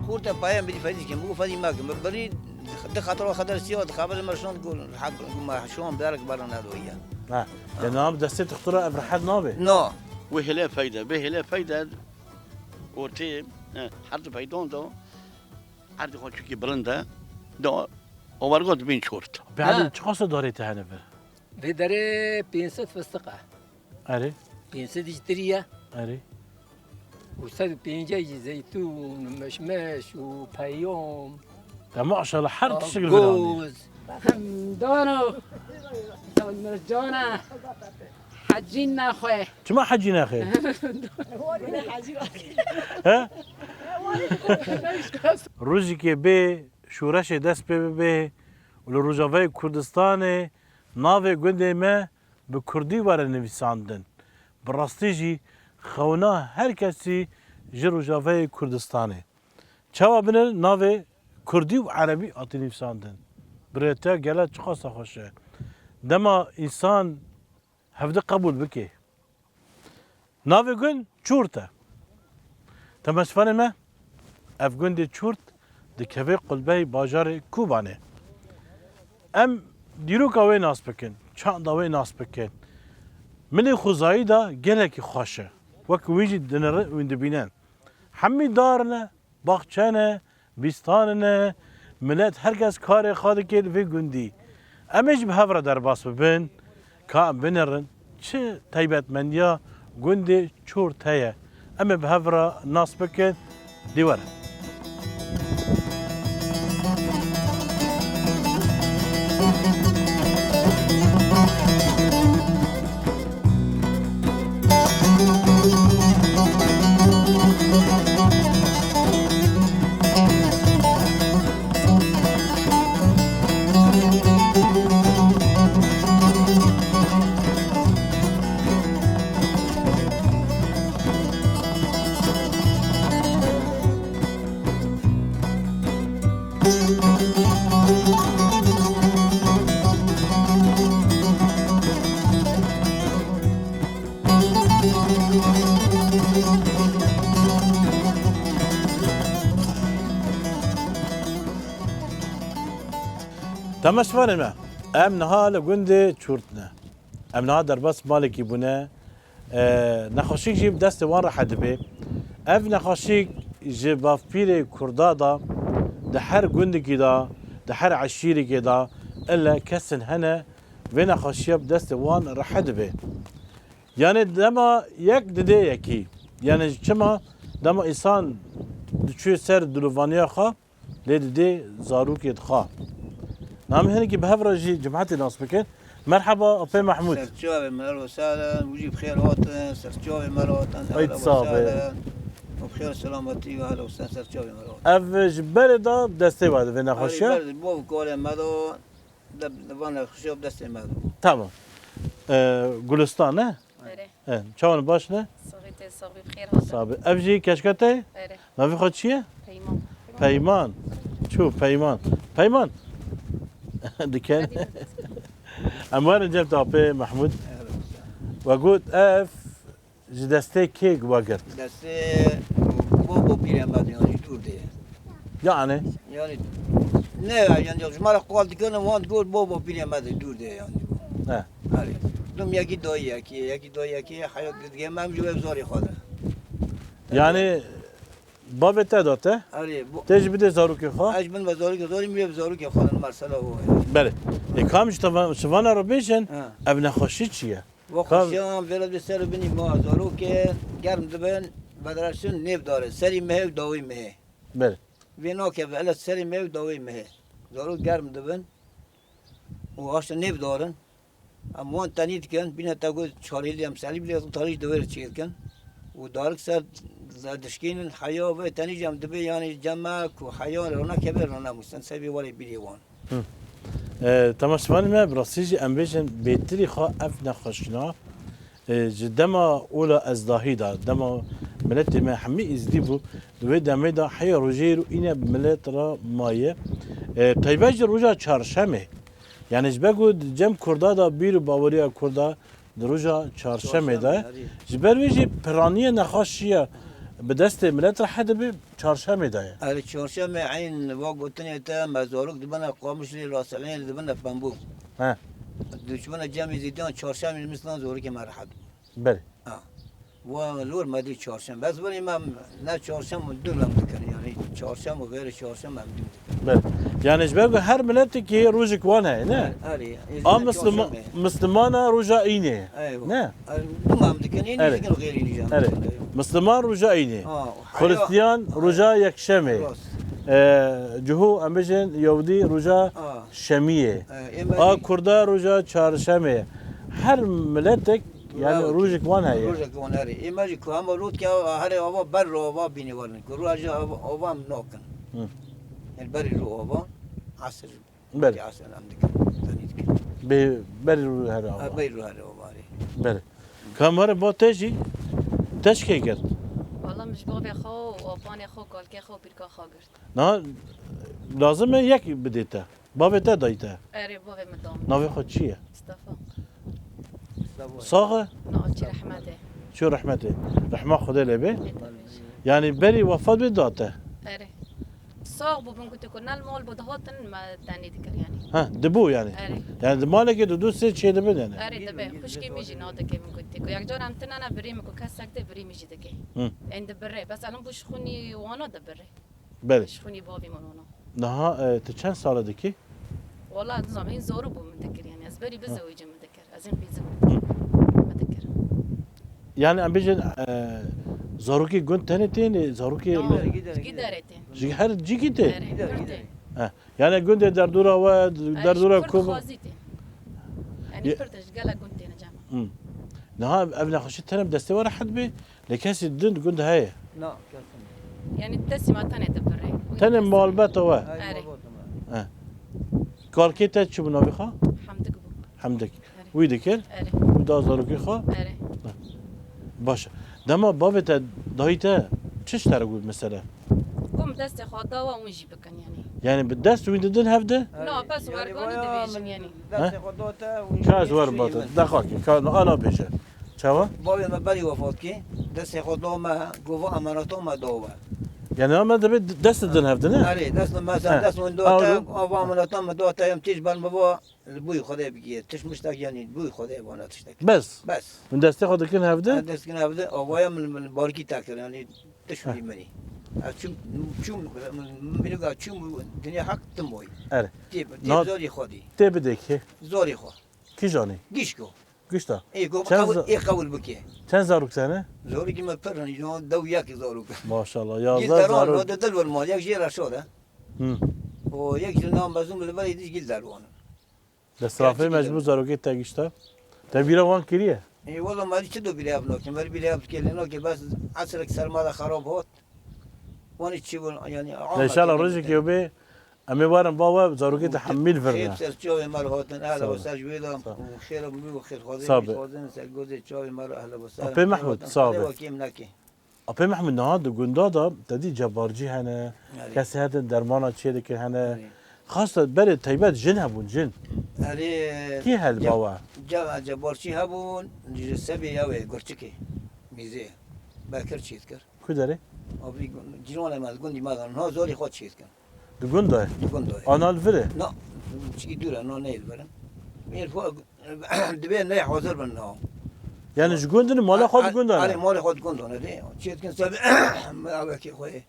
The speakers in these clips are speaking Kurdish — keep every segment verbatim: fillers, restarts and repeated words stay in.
Xorte payên bidî fedî kim, bû fedî me kim. Birî di xatira xedar siya, di xaberê me şand got, hak, got me şan berek bera nedoya. Ha, de nam destê tu xtura ev rehet nabe. No. Wê hêle peyde, bê hêle peyde, ortê, e, her du peydan da, her du xwe çûkî bilind e, da, owergot bin çort. Be Ha. Elî, çiqas darê te hene vir? Vê derê pênc sed fistiq e. Erê. Pênc sed jî tirî ye. Erê. Û sed û pêncî jî zeytûn û meşmeş û peyam. Te maşallah her Aa, tiştek li vir anî. Goz. Hem dano. Can mercana. Hecî nexwe. Çima hecî nexwe? He? Rojekê bê şoreşê dest pê bibe û li Rojavayê Kurdistanê navê gundê me bi kurdî were nivîsandin. Bi rastî jî xewna her kesî ji Rojavayê Kurdistanê. Çawa binir navê kurdî û erebî hatî nivîsandin? Bi rêtiya gele çiqasa xweş e. Dema însan hevdi qebûl bike. Navê gund Çûrt e. Temaşevanê me, ev gundê Çûrt dikeve qulbeyê bajarê Kobanê. Em dîroka wê nas bikin, çanda wê nas bikin. Milê xwezayî de gelekî xweş e. Wek wî jî dinere, wî dibînin. Hemî dar ne, baxçe ne, bîstan ne, milet her kes karê xwe dike li vê gundî. Em ê jî bi hev re derbas bibin, ka em binerin çi taybetmendiya gundê Çort heye. Em ê bi hev re nas bikin, dê werin. Temaşevanê me, em niha li gundê Çûrt ne. Em niha derbas malekî bûne. E, nexweşik jî bi destê wan re hedibe. Ev nexweşik ji bavpîrê Kurda de, di her gundekî de, di her eşîrekê de, ile kesin hene, vê nexweşiya bi destê wan re hedibe. Yani dema yek didê yekî. Yani çima dema însan diçû ser dilovaniya xwe, lê didê zarokê dixwe. Namê hinekî bi hev re jî cemaetê nas bikin. Merhaba, Apê Mehmûd. Serçavê me, ehlen we sehlen, wî jî bi xêr hatin, serçavê me re hatin, Ay, ehlen we sağ be. Sehlen. Û bi xêr selametî ve, ehlen we sehlen, serçavê me re hatin. Ev ji berê de destê we divê nexweşiya? Erê, ber bo karê me de, de, de van nexweşiya bi destê me de. Tamam. Ee, Gulistan, ne? Erê. E, çawan baş ne? Saxî te, saxî bi xêr hatin. Saxî. Ev jî keşka te? Erê. Navê xwe çi ye? Peyman. Peyman. Çû Peyman. Peyman. Diken. Hadi. Em werin cem te Apê Mehmûd. We got ev ji destê kê we girt? Destê bo bo pîrê me de, yanî dûr de ye. Yani? Yani ne, yani ji me re qal dikin, wan got bo bo pîrê me de dûr de ye yani. He. Erê. Dum yekî dayî yekî, yekî dayî yekî, heyat gidigê me em ji wê zarê xwe de. Yani Bavê te da te. Erê, bu Te jî bidê zarokê xwe. Ez bin ve zarokê, zarî min vê bi zarokê xwe, mesela o. Belê. E, kam ji te va-, ji vana re bêjin, Ha. ev nexweşî çi ye? Wa Kam- xweşiyan vêre di ser binî ma zarokê germ dibin, federasyon nêvdare. Serî mehê û dawî mehê. Belê. Vê nakeve ele serî mehê û dawî mehê. Zarok germ dibin. û haşta nêvdarin. Em wan tenî dikin, bîne te got çarêlî em serî bilê tarî di wê re çêdikin. Û darik ser zerdişkînin heya ve tenî jî em dibê, yanî cem me ku heya rona keve rona musen sebî warê bîrê wan. Hı. E, temaşevanê me, bi rastî jî em bêjin bêtirî xwe ev nexweşîna, e, ji dema ola ezdahî de, dema miletê me hemî îzdî bû, di wê demê de heya rojê îro îne bi milet re maye. E, taybet ji roja çarşemê. Yani ji ber ku di cem Kurda de bîr û baweriya Kurda di roja çarşemê de, Çarşemê, herî. ji ber wê jî piraniye nexweşiye bi destê milet re hedibi çarşemê de ye. Erê çarşemê eyn va gotinê te me zarok dibine Qamişlî, Raselînê dibine Pembû. He. Diçibine cemî zîdiyan çarşemê mislan zorokê me rehet. Belê. Ha. Wa lor me dî çarşem. Bes binî me ne çarşem û dûr em dikin. Yani çarşem û xêrê çarşem em dûr dikin. Belê. Yani ji ber ku her miletekî rojek wan heye, ne? Erê. A Müslüman, Müslümana roja îne. Eywa. Ne? Erê, dû em dikin, yeni Erê. dikin xêrî nîjan. Erê. Müslüman roja îne. Ha, Hristiyan roja yekşemê. Rast. E, Cuhu, em bêjin, Yahudî roja Ha. şemiyê. E, ê me A dî- Kurda roja çarşemê. Her miletek Yani Bravo. rojek wan heye. Rojek wan heye. Ê me jî ku hema rût ke herê ava ber ro ava bînî werin. Ku roja ava, ava em nakin. Hı. Yani berî ro ava, asir. Berî. Ki asir em dikin. Tanî dikin. Bê, berî ro herê ava. Ha, berî ro herê ava herê. Berî. Kamera ba te jî te ji kê girt? Valla min ji bavê xwe û apanê xwe, kalkê xwe û pîrka xwe girt. Na, lazim e yek bidê te. Bavê te dayî te? Erê, bavê min da min. Navê xwe çi ye? Mustafa. Sax e? Na, çi rehmetê. Çi rehmetê. Rehma Xwedê lê bê. Lê te bêje. Yani berî wefat bê da te? Erê. Sax bû, min gotê ku ne li mal bû dihatin me tenê dikir yani. Ha, dibû yani. Erê. Yani di malekê de du sê çê dibin yani. Erê, dibe. Xwişkê min jî na dike min gotê ku yek car em tine ne birê min ku kesek tê birê min jî dike. Hı. Ên dibirê. Bes elim bû ji xwînî wana dibirê. Belê. Ji xwînî bavê min wana. Niha, e, tu çend sal e dikî? Wala, nizam, hîn zarok bû min dikir, yani ez berî bizewicim min dikir. Ez hîn qîzim min dikir. Yani em bêjin, e, zarokê gund tenê tên, zarokê Na, li- ji gî derê tên. Ji her cîkî tê? Erê, Gider, kur gider. tê. He. Yani gundê derdora we, Erê, derdora ji kur ku- dixwazî tê. Yani Ye- kur tê, ji gelek gund têne cema. Hmm. Niha ev nexweşî tenê bi destê we rehet bê, lê kesî din di gund heye. Na, kesin. Yani destê me tenê dibirê. Tenê malbeta we. Ay, Erê. malbata me. He. Kalkê te çi bû navê xwe? Hemdik bû. Hemdik. Erê. Wî dikir? Erê. Wî da zarokê xwe? Erê. Baş e. Dema bavê te, dayî te çi ji te re got mesela? Ku min destê xwe da we, hûn jî bikin yani. Yani bi dest wî didin hev de? Na, bes Yani werganî vaya dibêjin min yani. destê He? xwe da te, hûn Ka ez jî wer şûyî bate. min. Dexa ki, ka ana bêje. Çawa? Bavê me berî wefat kir, destê xwe da me, gova emaneta me da we. Yani ama dibê dest didin hev de, ne? Erê, dest me, mesela He. dest min da te, Awro. ava emaneta me da te, em tîj ben baba, li bûyî Xwedê bigiyê. Tiş miştek yani, bûyî Xwedê vana tiştek. Bes? Bes. Min destê xwe dikin hev de? Em dest kin hev de, avaya min, min barikî te kir, yani, Ti şûnî min î. Ez çûm, çûm, min, min, min çûm, dinya hak tim boy. Erê. Tê, tê Na- zorî xwe dî. Tê bidê kê? Zorî xwe. Kîjanî? Gişko. Gişta. Ê, go Çend qewil, za- ê qewil bike. Çend zarok te ne? Zorîkî me pir in, îno dew yek zarok. Maşallah, Gîl yazda deran, zarok. O de dil wer mal, yek jê re şo de. Hı. O yek jê na mezûm li berê dî gîl derwan. Desttirafê Gerçekten mecbûr öyle. Zarokê te gişta. Te bîra wan kiriye? Ê, wela me dî çi do bîra ev nake? Me bîra ev kê lê nake, bes esrek serma de xerab hot. Wan çi bûn, yani, Lê inşallah rojekê ew bê, em ê werin ba we, zarokê te hemî li vir ne. Xêr ser çavê me re hatin, ehla Sağ ol. Ser ji wê de, Sağ ol. Xêr û xêr xwazê Sağ ol. Xwazin ser gozê çavê me re, ehla ve ser. Apê Mehmûd, sağ ol. Wekî em nake. Apê Mehmûd, niha di gunda de te dî cebarcî hene, Erê. Kesê hetin dermana çê dikin hene. Erê. Xasta berê taybet jin hebûn, jin. Erê, Kî hel ce-, bawa? ce-, cebarcî hebûn, ji sebê ew ê, Gurçikê, Mîzê. Bekir çê dikir. Ku derê? Abî gun-, cîranê me, gundî me de, niha zorî xwe çê dikin. Di gund de? Di gund de. Ana li vir e? Na, çikî dûr e, na neyê li vir in. Ê, xwe, divê neyê hazir bin na. Yani ji gund in, mala xwe di gund de ne? Erê, malê xwe di gund de ne, dê. Çê dikin ser, avekê xwe.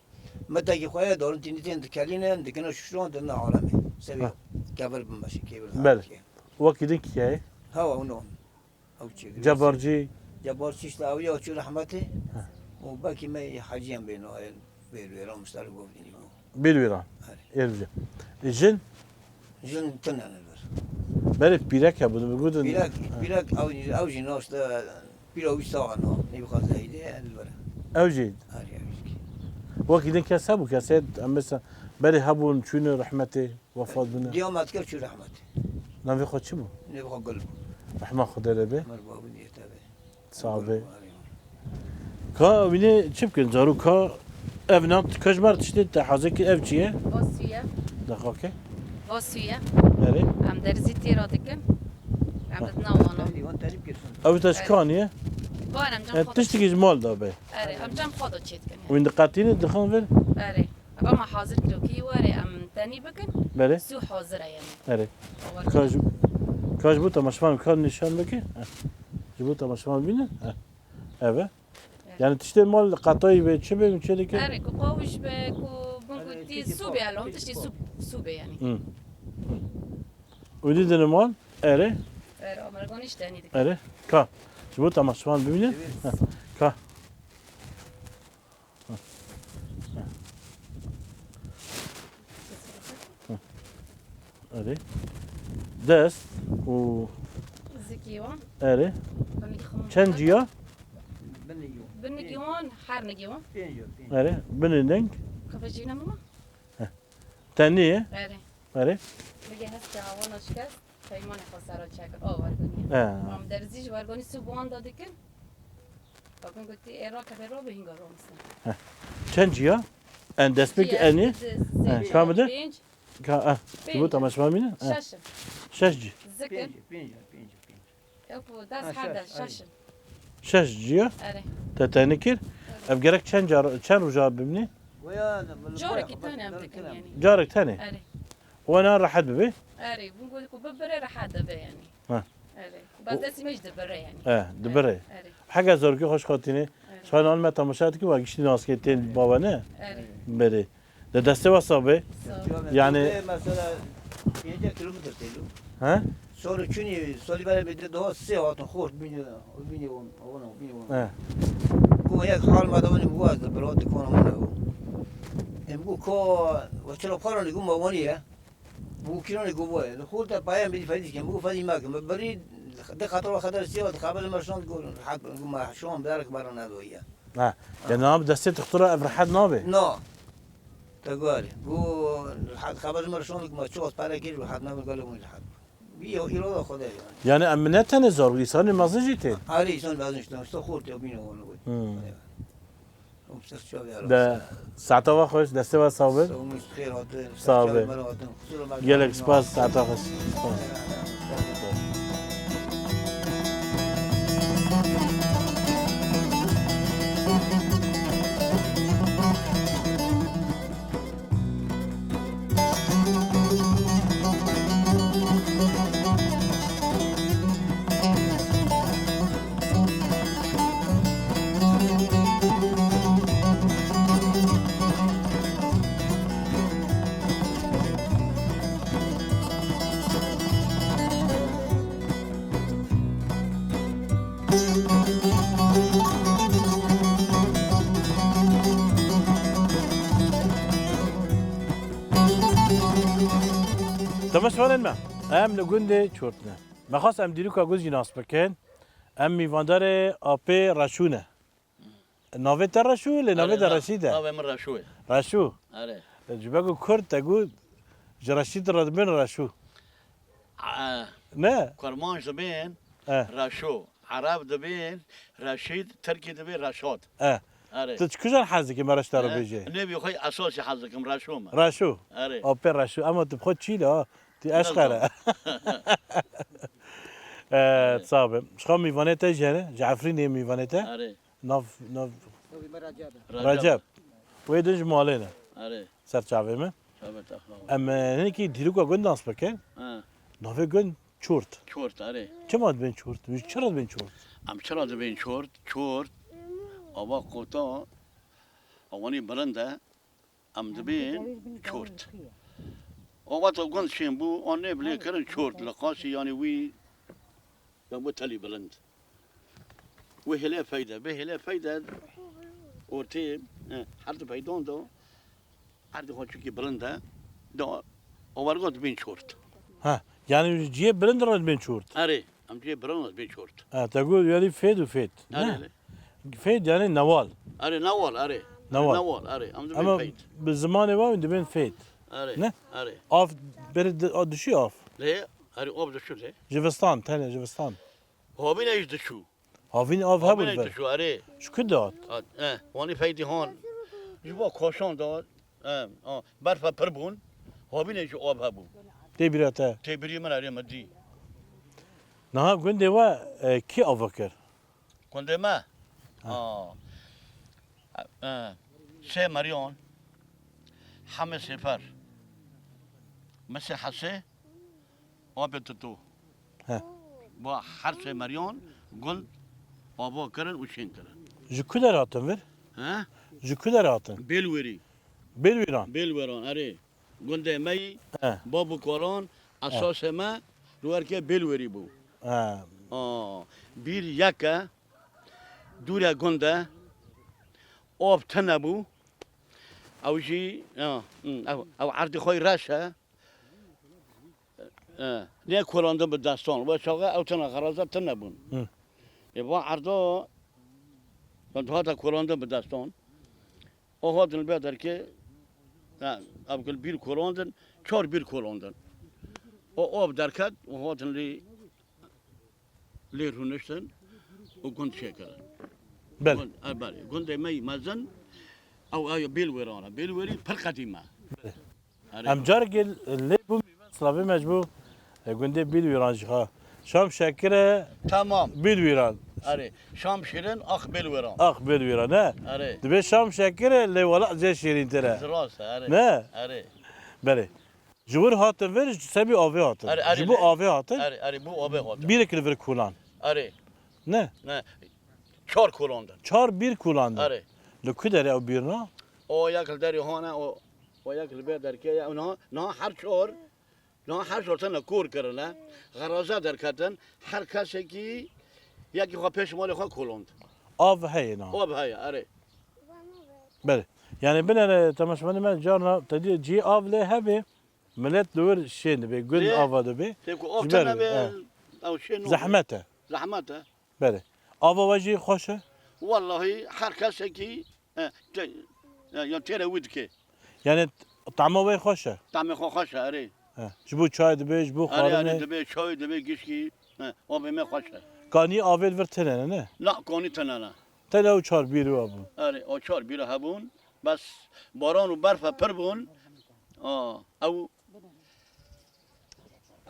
Metekî xwe ye, darin tînî tên dikelîne, dikine şuşan, didine alemê. Sevî Ha. kevir bin meşî, kevir Belê. Wekî din kî ye? Hewa hûn on. Ew çêkirî. Cebarcî. Cebar çîşt ew ya çû rehmetê. Ha. Û belkî me hecîyan bêno, bêr wêran, misal govdînî bû. Bêr wêran. Erê. Êr bije. Jin? Jin tune ne li vir. Berê pîrek hebû, dibir gotin. Pîrek, Ha. pîrek ew, ew jî naşte, pîra wî sax no, nêbixwaze heyde, li vir. Ew jî? Erê, ew jî. Wekî din kes hebû, kesê em mesela berê hebûn, çûne rehmetê. Wefat bûne. Diya me dikir çû rehmet. Navê xwe çi bû? Navê xwe Gul bû. Rehma Xwedê lê be. Merhaba bû niyete be. Sağ be. Ka wînê çi bikin? Zarû ka ev nan ka ji me re tiştê te hazir kir, ev çi ye? Vasû ye. Daxake? Vasû ye. Erê. Em derzî têra dikin. Em Ha. didina wana. Ew te ji Erê. ka niye? Var em cem E, xwe da tiştekî ji mal da be. Erê, em cem xwe da çê dikin. Wîn diqetîne dixin vir? Erê. Eva me hazir kiro kî were em tenî bikin. Belê. Sû hazir e yani. Erê. Ka ji, ka ji bo temaşevan ka nîşan bike. Heh. Ji bo temaşevan bîne. Heh. Eve. Yani tiştê mal qetayî be, çi be, çi dike? Erê, ku qawij be, ku bin ku tî sû be, elom tiştî sû, sû be yani. Hı. Û dî dine mal, erê. Erê, amergon işte ne dike. Erê. Ka. Ji bo temaşevan bibîne. Heh. Ka. Erê. Dest û Zikî wan. Erê. Binî xan. Çend ciya? Binî wan her nigî wan. Erê. Binê deng. Kafecîna mama. Tenê ye? Erê. Erê. Bige hestê awana şikest. Peymanê xwe sera çekir. O wergonî. He. Mam derzî ji wergonî sû bi wan da dikin. Bakın gotî ê rakeve ro bi hinga romistin. He. Çend ciya? En destpêk Ciya, enê? He, çend bide? Pênc. Ka, eh, Pênc. Bu temaşevan bîne? He. Şeş. Şeş cî. Zikin. Pênc, pênc, pênc, pênc. Yok bu dest Ha, her şeş, dest aynen. şeş. Şeş ciya. Erê. Te tenê kir. Ev gerek çend car, çend roja bimîne? Goya ne, Carekî tane em dikin yani. Carek tenê. Erê. Wena rehet bibe. Erê, bu goy ku bibire rehet dibe yani. Ha. Erê. Bas destî me jî dibire yani. E, dibire. Erê. Heke zarokê xweş xatîne. Erê. Şahin alme temaşa dikî, wa giştî naskê tên bawe ne? Erê. Berê. De destê we sax be. Sağ ol. Yani Mesela pêncî kilometre têlo. He? Sor çûnî, solî berê bê de daha sê hatin xort bînî, bînî on, on, bînî on. He. Ku yek hal me de wî bu az de bira dikana me de. Em ku ka, we çira para ne ku me waniye. Bu kîranê ku boye. Li xort de payem bidî fedî kim, bu fedî me kim. Berî de xatir we xatir siya de xaber me şand ku rehet, ku me şan berek bera nedoye. Ha. Yani nam destê doktora ev rehet nabe. Na. Te guherî. Ku rehet xeber ji me re şand ku me çiqas pere kir, rehet nabin, gelê min rehet. Bi îrada Xwedê yani. Yani em ne tenê zor, însanê mezin jî tên. Erê, însan mezin işte, işte xort ya bîne onu. Hmm. De saeta we xweş, destê we sax be. Sağ olun, xêr hatin. Sax be. Gelek spas, saeta xweş. Spas. Temaşevanên me, em li gundê Çort ne. Me xwest em dîroka gund jî nas bikin. Em mîvandarê Apê Reşû ne. Navê te Reşû, lê navê te Reşîd e. Navê min Reşû ye. Reşû. Erê. Ji ber ku Kurd te got, ji Reşîd re dibin Reşû. E. Ne? Kurmanc dibin E. Reşû. Ereb dibin Reşîd, Tirkî dibin Reşad. E. Erê. Tu ji kujan hez dikî me Reşîd re bêjî? Nêvî xwe esasî hez dikim, Reşû me. Reşû. Erê. Apê Reşû. Ama tu bi xwe çîl e, ha. Tu eşqer e. E, sax be. Ji xwe mîvanê te jî hene? Ji Efrînê mîvanê te? Erê. Nav, nav Navê me Recep e. Recep. Recep. Wê din ji malê ne. Erê. Ser çavê me. Çavê te xawa. Em, e, hinekî dîroka gund nas bikin. Ha. Navê gund Çort. Çort, erê. Çima dibên Çort? Ji çi re dibên Çort? Em çi re dibên Çort? Çort, ava kota, awanî bilind e. Em dibên çort. O wexta gund şên bû, an nêbilê kirin çort, li qasî yanî wî, ya bû telî bilind. Wê hêlê feyde, vê hêlê feyde ortê, e, her du feydan da, her du xwe çikî bilind e, da owerga dibên çort. Ha, yanî cihê bilind re dibên çort. Erê, em cihê bilind re dibên çort. Ha, te got yanî fêd û fêd. Erê, ne? Erê. Fêd yanî newal. Erê, newal, erê. Newal. Newal, erê. Em dibên Ama feyt. Bi zimanê we dibên fêt. Erê, Ne? Erê. Av beri di-, a, dişî av. Lê, erê, av dişû lê. Jivistan, tenê jivistan. Havîne jî dişû. Havîn av hebû Havîne li jî ber. Dişû, erê. Ji ku dihat? Hat, e, wanî feytî han. Ji bo koşan de, e, a, berfa pir bûn. Havîne jî av hebû. Tê bîra te? Tê birî min erê me dî. Niha gundê we, e, kî ava kir? Gundê me? Ha. Aa. E, Sê Meryan, Hemê Sêfer, Misê Hesê, Abê Tutu. He. Bu her sê Meryan gund ava kirin û şên kirin. Ji ku der hatin vir? He? Ji ku der hatin? Bêlwêrî. Bêlwêran? Bêlwêran, erê. Gundê me yî, He. Bab û Kolan, He. Esasê me li werkê Bêlwêrî bû. He. Aa, bîr yek e, dûre gund e, av tune bû. Ew jî, ya, hmm, ew, ew erdê xwe reş e. E, nê kolandin bi destan. We çaxe ew tune xeraza tune bûn. Hı. Ê va erdo, hate kolandin bi destan. O hatin li vê derkê, ha, ev kil bîr kolandin, çar bîr kolandin. O av derket, o hatin lê, lê rûniştin û gund çêkirin. Belê. Gund, e, belê. Gundê me yî mezin, ew, ew Bêlwêran e. Bêlwêrî pir qedîm e. Belê. Erê. Em carekê lê bû mîve silavê me ji bo, e, gundê Bîlwîran jî ha. Şam şekire Tamam. Bîlwîran. Erê. Şam şirin, ax Bêlwîran. Ax Bêlwîran, ne? Erê. Dibê şam şekire lê wela zê şîrîntir e. Rast e, erê. Ne? Erê. Belê. Ji wir hatin vir, ji sebî avê hatin. Erê, erê, Ji bo lê- avê hatin. Erê, erê, bû avê hatin. Bîrek li vir kulan. Erê. Ne? Ne. Çar kulandin. Çar bîr kulandin. Erê. Li ku derê ew bîrna? O yek li derê hane, o O yek li vê derkê ye. Niha, niha her çar, niha her çar tene kor kirine. Xeraza derketin. Her kesekî yekî xwe pêş malê xwe kolond. Av heye niha? Av heye, erê. Belê. Yani binere temaşevanê me carna te dî cî av lê hebe, millet li wir şên dibe, gund Lê, ava dibe. Tê ku av Ji ber tene wê, be, he. Ew şên nû Zehmet e. Zehmet e. Belê. Ava we jî xweş e? Wellahî her kesekî, e, te-, e, ya têre wî dike. Yani tama we xweş e? Tamê xwe xweş e, erê. He. Ji bo çay dibe, ji bo Erê, erê, xwarinê? Dibe, çay dibe, gişkî, e, avê me xweş e. Kanî avê li vir tine ne, ne? Na, kanî tine ne. Tene ew çar bîr hebûn. Erê, o çar bîr hebûn. Bes baran û berf e pir bûn. A, ew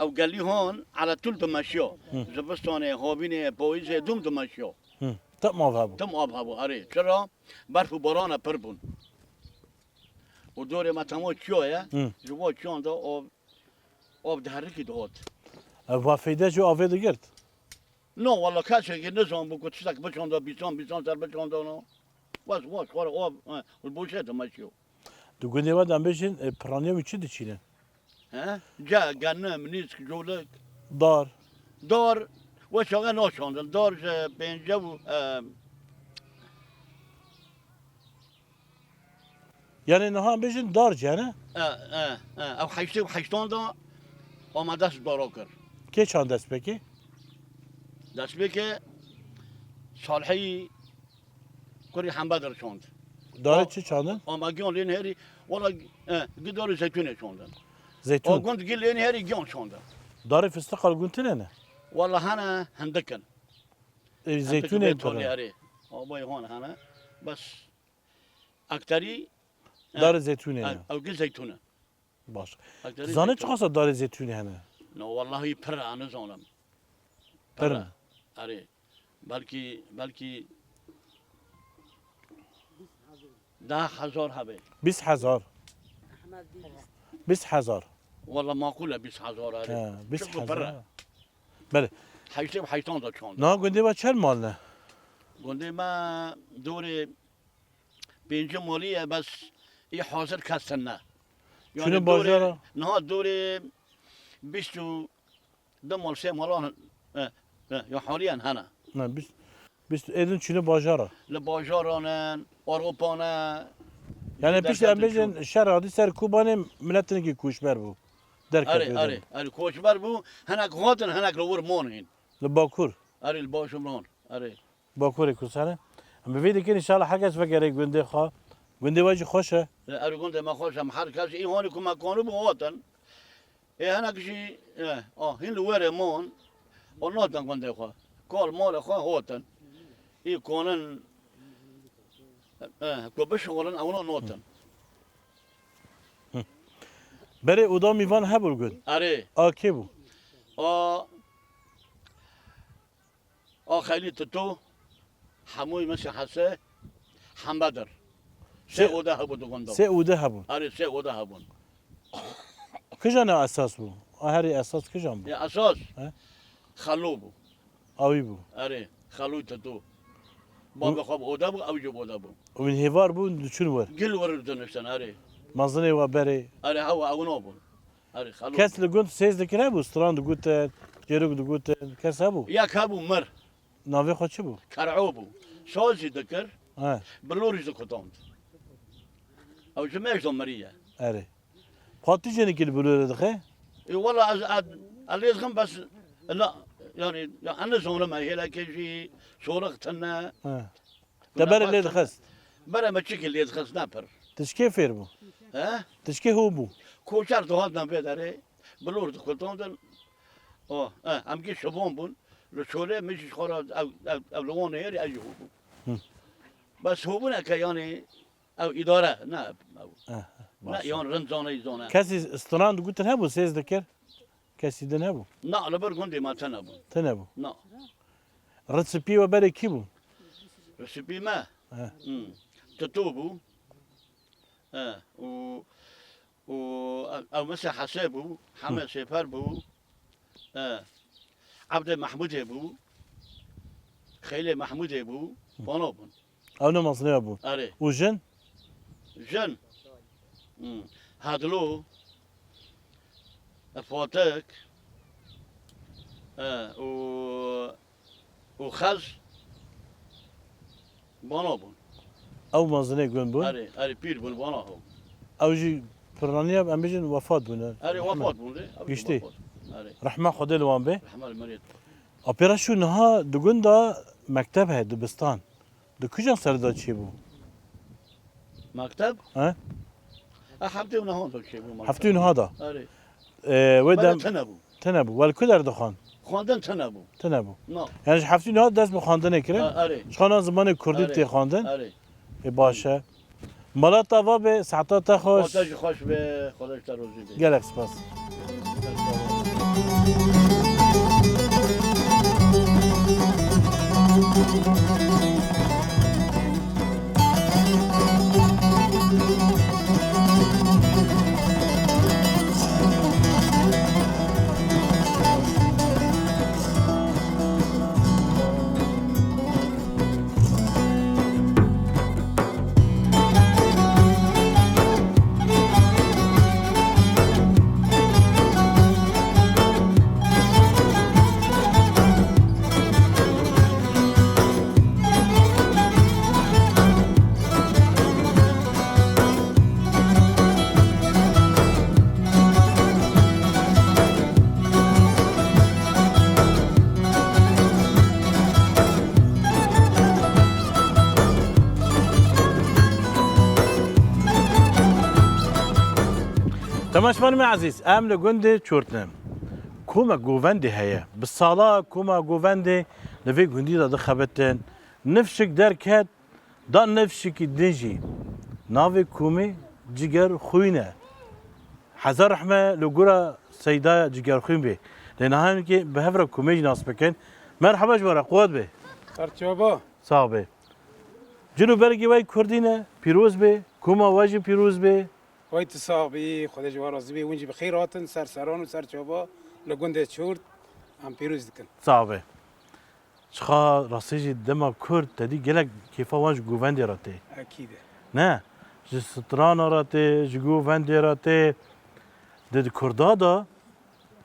Ew gelî han eletûl dimeşiya. Hı. Zivistanê, havînê, payîzê dûm dimeşiya. Hı. Tim av hebû. Tim av hebû, erê. Çira? Berf û barana pir bûn. Û dorê me tema çiya ye. Hı. Ji bo çiyan de av, av diherikî dihat. Ev va feyde ji avê digirt? No, wala kesekî nizanbû ku tiştek biçanda, bîsan, bîsan ser biçandana. Wes, wes, xwara av, e, li boşê dimeşiya. Di gundê we de em bêjin, e, piraniya wî çi diçînin? He? Ca, genim, nîsk, colik. Dar. Dar, we çaxe naşandin. Dar ji pênce û, e, Yani niha em bêjin dar cene? E, e, e. Ew heştê û heştan de amade dara kir. Kê çand destpêkê? Destpêkê Salihî Kurî Hembedir çand. Darê O- çi çandin? Ama giyan lê nehêrî, wala, e, gi darê zeytûnê çandin. Zeytûn. O gund gi lê nehêrî giyan çandin. Darê fistiqa li gund tine ne? Wala hene hindik in. E, Hindik zeytûnê bê tune. Tonê erê. Abayê hon hene. Bes akterî, e, Darê zeytûnê e, ne? Ew gi zeytûn e. Baş. Akterî Zanî zeytûn. Çiqasa darê zeytûnê hene? No, wallahî pir e, nizanim. Pir Pir e. e. Erê. Belkî, belkî deh hezar hebe. Bîst hezar. Bîst hezar. Walla makul e bîst hezar hebe. He, bîst hezar. Belê. Heştê û heştan da çand. Na gundê we çend mal ne? Gundê me dorê pêncî malî ye, bes Ê hazir kes tune. Çûne bajara? Niha dorê bîst û du mal sê malan, e, e, ya haliyen hene. Ne, bîst, bîst, êdin çûne bajara? Li bajaran in, Ewropa ne. Yani piştî em bêjin şer hatî ser Kobanê, milet hinekî koçber bû. Derketiye. Erê, erê, erê, koçber bû. Hinek hatin, hinek li wir man hîn. Li Bakur? Erê, li Bakur man. Erê. Bakurê Kurdistanê. Em bi vê dikin, înşallah her kes vegerê gundê xwe. Gundê we jî xweş e. E, erê, gundê me xweş e. Em her kes, ê hanî ku me kanibû hatin. Ê hinek jî, e, a, hîn li werê man. Û natin gundê xwe. Kal malê xwe hatin. Ê kanin, e, ku bişixulin, ewna natin. Berê oda mîvan hebû li gund? Erê. A kê bû? A, a Xeylî Tito, Hemûyê Mesî Hese, Hembedir. Sê, sê oda hebû di gunda. Sê oda hebûn. Erê, sê oda hebûn. Kijan e esas bû? A herî esas kijan bû? Ya esas? He? Xelo bû. Awî bû. Erê, Xelo Tito. Babê xwe bi oda bû, ew jî bi oda bû. Û wîn hêvar bûn, diçûn wir? Gil wir diniştin, erê. Mezinê we berê? Erê, hewa ewna bûn. Erê, Xelo. Kes li gund sêz dikir hebû, stran digotin, çêrok digotin, kes hebû? Yek hebû mir. Navê xwe çi bû? Ker'o bû. Saz jî dikir. He. Bilor jî dikutand. Ew ji me jî miriye. Erê. Xwe tu jî hinekî li bilorê dixe? E, wela ez, ez, ez lê dixim bes, la, yani, ya, ez nizanim, hêlekê jî sorix tune. He. Te berê lê dixist? Berê me çikî lê dixist, ne pir. Tişkê fêr bû? He? Tişkê hû bû? Koçer dihatin vê derê, bilor dikutandin. O, e, em kî şivan bûn. Li çolê min jî xwe re ew, ew, ew li wan nêrî, ez jî hû bûm. Hı. Bes hûbûneke, yanî, ew îdare, ne ew. Eh, eh, ne, baş e. Yan rind zane, zane. Kesî stran digotin hebû, sêz dikir? Kesî din hebû? Na, li vir gundê me tune bû. Tune bû? Na. Rit spî we berê kî bû? Rit spî me? He. Hmm. Tito bû. He. Û, û ew, ew Mesî Hese bû. Heme Hı. Sêper bû. He. Ebdê Mehmûdê bû. Xeylê Mehmûdê bû. Hı. Vana bûn. Ew ne mezinê we bû. Erê. Û jin? Jin. Hmm. Hedlo, e, Fatik, e, û, û Xez, bana bûn. Ew mezinê gund bûn? Erê, erê, pîr bûn, bana hew. Ew jî piraniya, em bêjin, wefat bûne. Erê, wefat bûn, rê. Ew jî Giştî. Wefat. Erê. Rehma Xwedê li wan bê. Rehma li meriyê. Apê re şû niha di gunda mekteb heye, dibistan. Di kîjan serê de çêbû? Mekteb? He? E, heftê û nehan de çêbû mekteb. Heftê û neha de? Erê. E, wê Bele dem tune bû. Tune bû. Wel ku derdixwand? Xwendin tune bû. Tune bû. Na. Yani ji heftê û neha dest bi xwendinê kirin? E, erê. Ji xwe na zimanê kurdî Erê. Tê xwendin? Erê. E, baş e. Mala te ava be, saeta te xweş. Xwata jî xweş be, Xwedê ji te rozî be. Gelek spas. Temaşevanê me ezîz, em li gundê Çort ne. Koma govendê heye. Bi sala koma govendê li vê gundî de dixebitin. Nifşik derket, da nifşikî din jî. Navê komê Cigerxwîn e. Hezar rehme li gora Seydaya Cigerxwîn bê. Lê niha em ê bi hev re komê jî nas bikin. Merheba ji we re, quwet bê. Serçava. Sax bê. Cil û bergê we kurdî ne, pîroz bê. Koma we jî pîroz bê. Wey tu sax bî, Xwedê ji we razî bê. Hûn jî bi xêr hatin ser seran û ser çava li gundê Çort. Em pîroz dikin. Sax bê. Çiqa rastî jî dema Kurd te dî gelek kêfa wan ji govendê re tê. Ekîd e. Ne? ji strana re tê, ji govendê re tê. Di, di Kurda de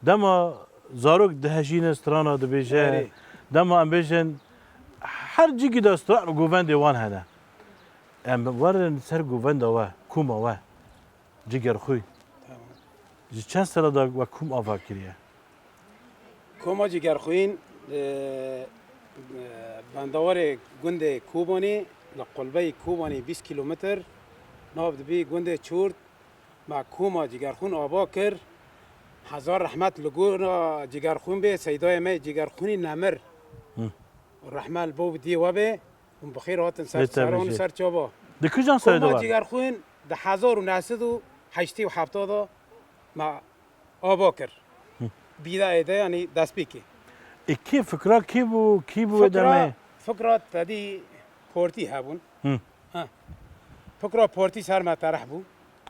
dema zarok dihejîne strana dibêje, Erê. dema em bêjin her cîkî de stran û govendê wan hene. Em werin ser govenda we, koma we, Cigerxwîn. Tamam. Ji çend sala de we kom ava kiriye? Koma Cigerxwîn, e, e, bendawarê gundê Kobanê, li qulbeyê Kobanê bîst kîlometr, nav dibî gundê Çort, me koma Cigerxwîn ava kir. Hezar rehmet li gora Cigerxwîn bê, seydayê me Cigerxwînî nemir. Hı. Rehme li bo diyê we bê. Hûn bi xêr hatin ser Bê seran û tebijê. ser çava. Di kijan serê de Koma var? Cigerxwîn di hezar û neh sed û heştê û heft de me ava kir. Hı. Bîdayê de, yanî destpêkê. E, kê fikra kê bû, kê bû Fikra, demê? fikra tedî partî hebûn. Hı. Ha. Fikra partî ser me tereh bû.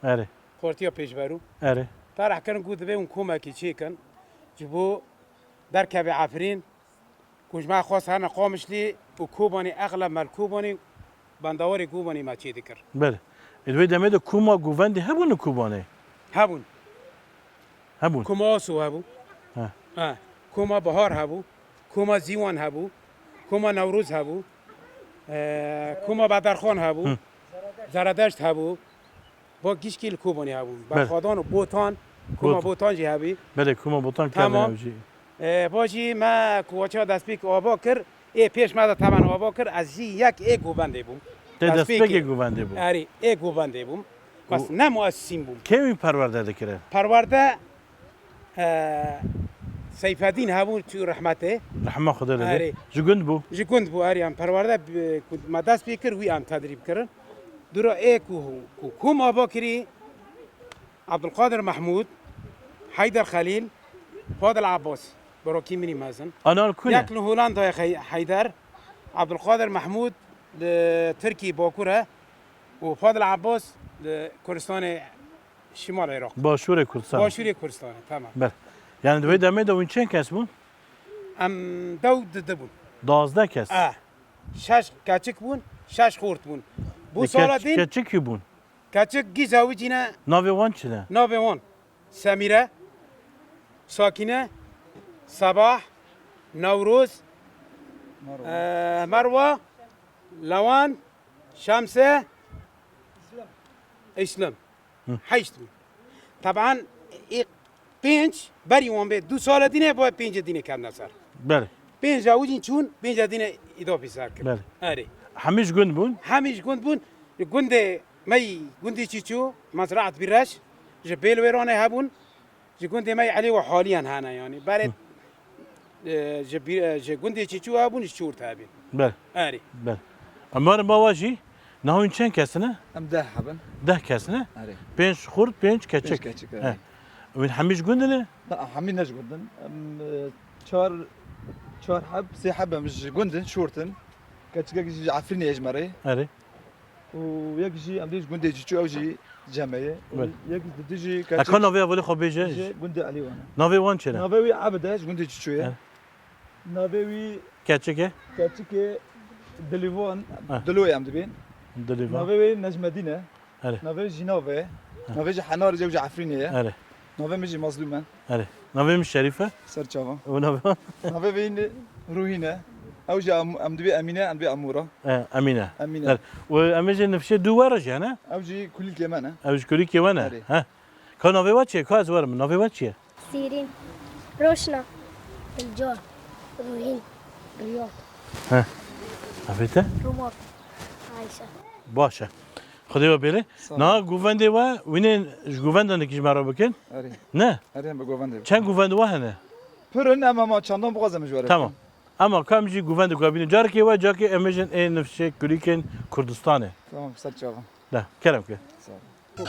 Erê. Partiya pêşberû. Erê. Tereh kirin ku divê hûn komekî çêkin. Ji bo derkevê Efrîn, ku ji me xwest herne Qamişlî û Kobanî, exleb me li Kobanî, bendawarê Kobanî me çê dikir. Belê. Ê, di wê demê de koma govendê hebûn li Kobanê? Hebûn. Hebûn. Koma Aso hebû. He. He. Koma Bihar hebû. Koma Zîwan hebû. Koma Newroz hebû. E, Koma Bederxan hebû. Hı. Zeredeşt hebû. Bo gişkî li Kobanê hebûn. Belê. Berxwedan û Botan, Koma Botan. Botan jî hebî. Belê, Koma Botan Tamam. kerdin ew jî. Ee, bo jî me ku waça destpêk ava kir, ê pêş me de temen ava kir, ez jî yek ê govendê bûm. Te Destpêkê. destpêkê govendê bû. Erê, ê govendê bûm. Bes Û ne muessîm bûm. Kê wî perwerde dikire? Perwerde, ee, Seyfedîn hebû çû rehmetê. Rehma Xwedê lê bê. Erê. Ji gund bû? Ji gund bû, erê, em perwerde, bi-, ku me dest pê kir, wî em tedrîb kirin. Dûra ê ku, ku kom ava kirî, Abdulkadir Mahmud, Heyder Xelîl, Fadil Abbas, birokî min î mezin. Ana li ku ne? Yek li Holandayê Xey-, Heyder, Abdulkadir Mahmud li Tirkî Bakur e û Fadil Abbas li Kurdistanê Şimal Iraq. Başûrê Kurdistan. Başûrê Kurdistanê, tamam. Ber. Yani di wê demê de hûn çend kes bûn? Em dew didi bûn. Duwazdeh kes. E, şeş keçik bûn, şeş xort bûn. Bu E, sala keç-, din keçik kî bûn? Keçik gî zewicîne. Navê wan çi ne? Navê wan Semîre, Sakîne, Sebah, Newroz, Merwa. e, Merwa, Lewan, Şemse, Îslam. Hı. Heşt bûn. Teban, ê pênc berî wan bê du sala dîne, bo pêncê dîne ketine ser. Belê. Pênc zewicîn çûn, pênc dîne îdafî ser kir. Belê. Erê. Hemî ji gund bûn? Hemî ji gund bûn. Gundê me yî gundê Çîçû, Mezraet Bîreş, ji Bêlwêranê hebûn, ji gundê me yî Elî û Haliyan hene, yanî. Berê, Hı. e, ji Bî-, e, ji gundê Çîçû hebûn, ji Çûrt hebîn. Ber. Erê. Ber. Em werin ba we jî, niha hûn çend kes ne? Em deh hebin. Deh kes ne? Erê. Pênc xurt, pênc keçik. Pênc keçik, He. erê. Hûn hemî ji gund ne? Na, hemî ne ji gund in. Em, e, çar, çar heb, sê heb em ji gund in, Çûrt in. Keçikek jî ji Efrînê ye ji me re. Erê. Û yek jî em dê ji gundê Çîçû, ew jî cem me ye. Û Belê. yek di dijî Eka keçik navê evolê xwe bêje. ji gundê Elî wan e. Navê wan çi ne? Navê wî Ebid e, ji gundê Çîçû ye. Evet. Navê wî Keçik e? Keçikê Dilîvan, Ha. Diloyê em dibên. Dilîvan. Navê wî Necmedîn e. Erê. Navê wî Jînav e. Ha. Navê jî Henar e, ew jî Efrînê ye. Erê. Navê min jî Mazlûm e. Erê. Navê min Şerîf e. Ser çavan. Û navê wan? Navê wî ne Ruhîn e. Ew jî em, em dibê Emîne, em dibê Emûra. E, Emîne. Emîne. Erê. Û em ê jî nifşê dû were jî hene? Ew jî kulîlkê me ne. Ew jî kulîlkê we ne? Erê. He. Ka navê we çi ye? Ka ez werim. Navê we çi ye? Sîrîn. Roşna. Dilcan. Ruhîn. Riyad. He. Navê te? Rûmak. Ayşe. Baş e. Xwedê we bêre. Sağ ol. Na govendê we, wînên ji govendan dikî ji me re bikin? Erê. Ne? Erê, em bi govendê bikin. Çend govendê we hene? Pir in, em ama çandan bixwazim ji we re Tamam. bikin. Ama ka em jî govendê ku bînin. Carekê we, carekê em bêjin ê nifşê kulîlkên Kurdistanê. Tamam, ser çavan. De, kerem ke. Sağ ol.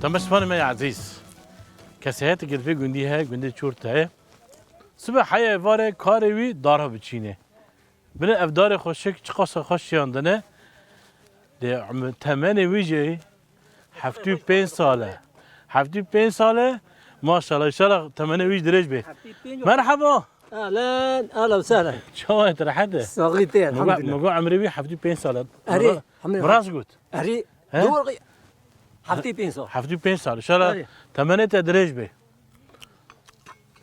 Temaşevanê me ya ezîz, kesayeteke di vê gundî heye, gundê Çort heye. Sibe heye êvarê karê wî dara biçîne. Bine ev darê xweşik çiqas xweş şiyandine. Dê em-, temenê wî jî heftê û pênc sal e. Heftê û pênc sal e. Maşallah, înşallah temenê wî jî dirêj bê. Heftê û pênc. Merhaba. Ahlen, ahlen ve sahlen. Çawa ye, tu rehet e? Saxî tê, elhamdülillah. Min got emrê wî heftê û pênc sal e. Erê, Min ra-, hemle min rast got. Erê, He? Doğru. Heftê û pênc sal. Heftê û pênc sal. Înşallah Erê. temenê te dirêj bê.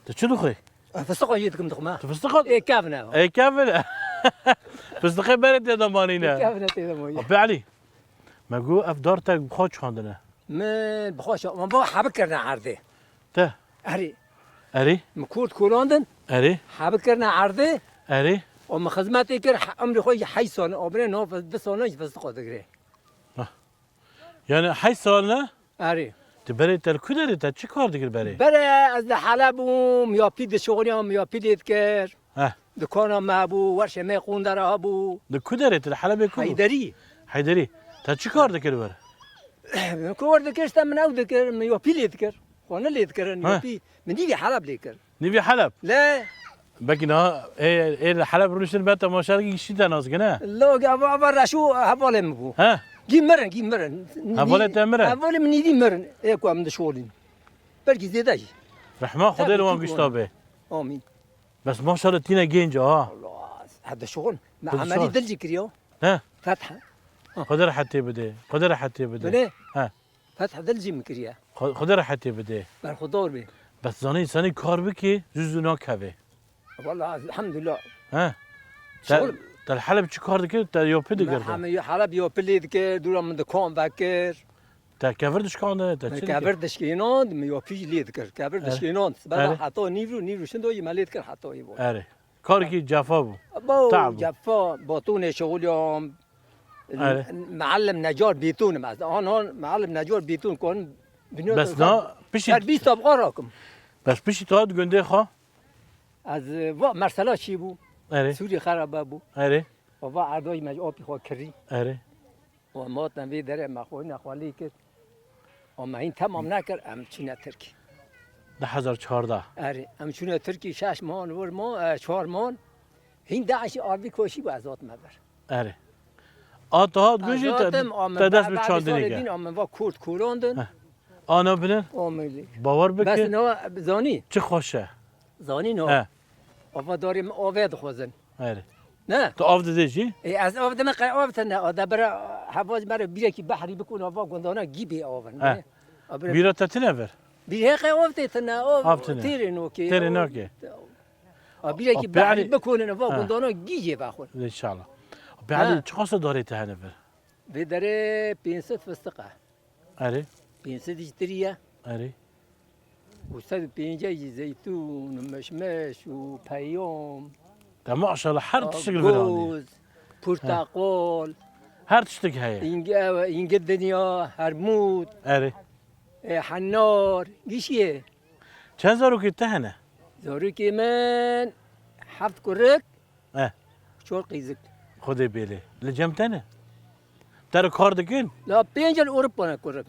Tu çi dixwî? E, fistiko jî dikim dixwim ha. Tu fistiko? Ê, kevin e. Ê, kevin e. Fistiqê berê tê de manîne. Ê, kevin e tê de manîne. Abi Elî, me got ev dar te bi xwe çandine. Min bi xwe ça-, min bo hebik kirine erdê. Te? Erê. Erê? Min kurt kulandin. Erê? Hebik kirine erdê. Erê? O min xizmetê kir, he-, emrê xwe jî heyş sal, o binê no du sal jî fistiko digirê. Ah. Yani heyş sal ne? Erê. Tu berê te li ku derê, te çi kar dikir berê? Berê ez li Heleb bûm, ya pî dişuxuliyam, ya pî lê dikir. Heh. Dikana me hebû, werşê me qûndera hebû. Di ku derê tu li Helebê ku bû? Heyderî. Heyderî. Te çi kar dikir wer? Min ku wer dikir, işte min ew dikir, min ya pî lê dikir. Xwe ne lê dikirin, ya Heh. pî. Min nîvî Heleb lê kir. Nîvî Heleb? Le. Belkî niha ê, ê li Heleb rûniştin be temaşerkî giştî te nas kir, ne? Lo, ava, ava reşû hevalê min bû. He? Gî mirin, gî mirin. Hevalê te mirin? Hevalê min nîvî mirin. Ê ku em dişolîn. Belkî zêde jî. Rehma Xwedê li wan gişta be. Amîn. Bes maşallah tîne genc ha. Allah, hede şol. Me Hede emelî şol. dil jî kiriyo. He? Fetha. Xwedê rehetê bide. Xwedê rehetê bide. Bine. He. Fetha dil jî min kiriye. Xwe-, Xwedê rehetê bide. Berxwedar bê. Bes zanî, insanî kar bike, zû zû nakeve. Wala, elhamdülillah. He? Te, Şol- te li Heleb çi kar dikir? Te yopî dikir Me te? heme Heleb yopî lê dikir, dûra min dikan vekir. Te kevir dişkandine, te Me çi dikir? kevir dişkînand, min yopî jî lê dikir. Kevir Erê. dişkînand. Sibeda Erê. heta nîvro, nîvro şindo jî me lê dikir heta yî bo. Erê. Karkî cefa bû. Bo Te'b bû. cefa, batonê şixuliyam. Erê. Meallim Necar Bêtûn im ez. An, an Meallim Necar Bêtûn kon. Bes na, piştî Ser bîst tabqa rakim. Bes piştî tu hat gundê xwe? Ez, e, va Mersela çî bû. Erê. Sûrî xerabe bû. Erê. Va erdayî me ji apî xwe kirî. Erê. Û em hatin vê derê me xwe nexwe lê kir. Û me hîn temam nekir, em çûne Tirkî. Du hezar çardeh. Erê, em çûne Tirkî şeş man, wir man, e, çar man. Hîn DAIŞî ardî koşî bû ez hatime vir. Erê. A tu hat Ez gujî te, hatim, a min te dest be-, bi be-, çandinê salê ke. din, a min va kurt kurandin. Heh. Ana binin. O min lê. Bawer bike. Bes nava zanî. Çi xweş e. Zanî no. He. Ava darê min avê dixwazin. Erê. Ne? Tu av didê jî? Ê, ez av dime qey av tine. A de bira hevaz bira bîrekî behrî bikun, ava gundana gî bê avin. He. A bira Bîra te tine ver? Bîr he qey av tê tine, av Av tine. têrê nokê. Têrê nokê. A bîrekî A behrî peyalî bikunin, ava Ha. gundana gî jê vexwin. Înşallah. A peyalî Ha. çiqas darê te hene ver? Vê derê pênc sed fistiq e. Erê. Pênc sed jî tirî ye. Erê. Û sed û pêncî jî zeytûn û meşmeş û peyam. Te maşallah her Aa, tiştek li vir anî. Goz, porteqal. Her tiştek heye. Înge-, ew, înge dinya, hermûd. Erê. E, henar, gişiyê. Çend zarokê te hene? Zarokê min heft kurik, Eh. çar qîzik. Xwedê bêlê. Li cem te ne? Te re kar dikin? La pênc li Ewropa ne kurik.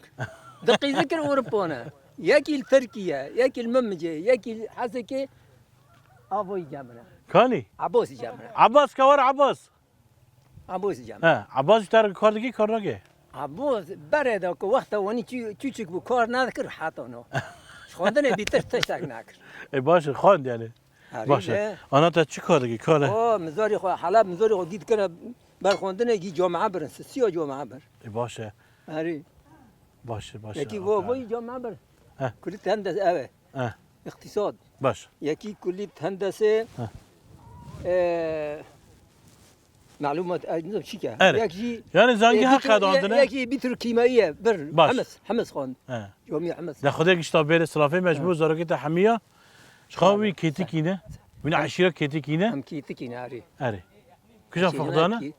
Di qîzik li Ewropa ne. Yekî li Tirkiye, yekî li Mimicê, yekî li Hesekê. Avoyî cem min e. Kanî? Abbasî cem min e. Abbas, ka were Abbas. Abbas cem. He, Abbas ji te re kar dikî, kar nake? Abbas berê de ku wexta wanî çû-, çûçik bû, kar nadikir heta no. Ji xwendinê bîtir tiştek nakir. E, baş e, xwend yani. Herî Baş e. ne? Ana te çi kar dikî, kar e? O, mizorî xwe, Heleb mizorî xwe gît kene ber xwendinê gî camia birin, sisiya camia bir. E, baş e. Herî. Baş e, baş e. Yekî vo, voyî camia bir. He. Kulî tende ev e. He. İktisad. Baş. Yekî kulî hendese. He. E, Malumat, e, nizam çi ke? Erê. Yek jî, Yani zangî yek heq jî, qedandine. yek jî petrokîmyayî ye, bir Baş. Hemis, Hemis xwend. He. Camî Hemis. De Xwedê gişta bêrê silafê me ji bo He. zarokê te hemiya. Ji xwe wî He. kêtikî ne. Wî ne He. eşîra kêtikî ne. Em kêtikî ne, erê. Erê. Kija Eşîra fiqdane? kî,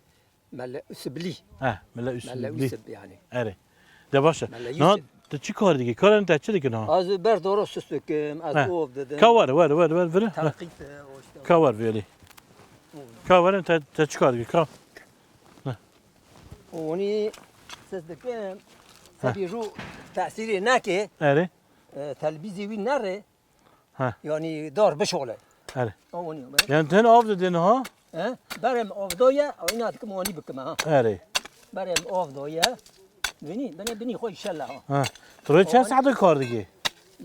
Mele Usiblî. He, Mele Mele Usiblî. Usib yani. Erê. De baş e. Mele Na, Yusuf. tu çi kar dikî? Karên te çi dikin ha? Ez ber doro süs dikim, ez He. ov didim. Ka were, were, were, were, vire. Tenqît, e, o işte. Ka were vêlî. Ka were te, te çi kar dikî? Ka. Onî süs dikim. Sebî rû tesîrê neke, Erê. e, telbîzê wî nere, Ha. yanî dar bişole. Erê. Ew onî be. Yani tu hin av didin ha? He? Berem av doye, ew îna dikim onî bikim ha. Erê. Berem av doye. Binî, binê binî xwe şele ha. Ha. Tu rê çend Onî- saet kar dikî?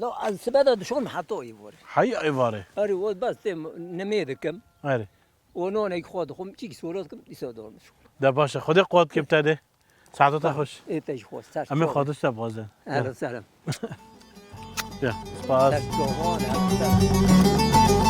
La ez sibe de dişom heta êvarê. Hey êvarê. Erê, o bes têm nemê dikim. Erê. O nonek xwe dixwim, çîk sora dikim, dîsa dor bişom. De baş e, Xwedê quwet ke bi te de. Saeta te xweş. Ê te jî xweş, ser Em ê çav. Xwedê te bixwazin. Ehlen selam. Ya, spas. Ser çavan, ehlen selam.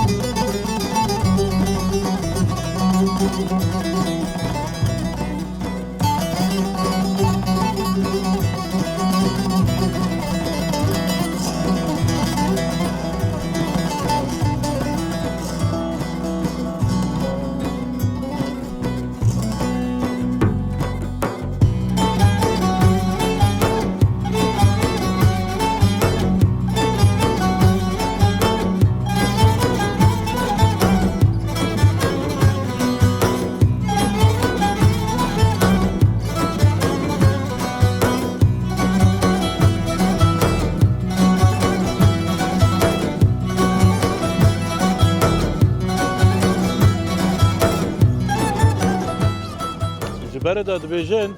Ji berê de dibêjin,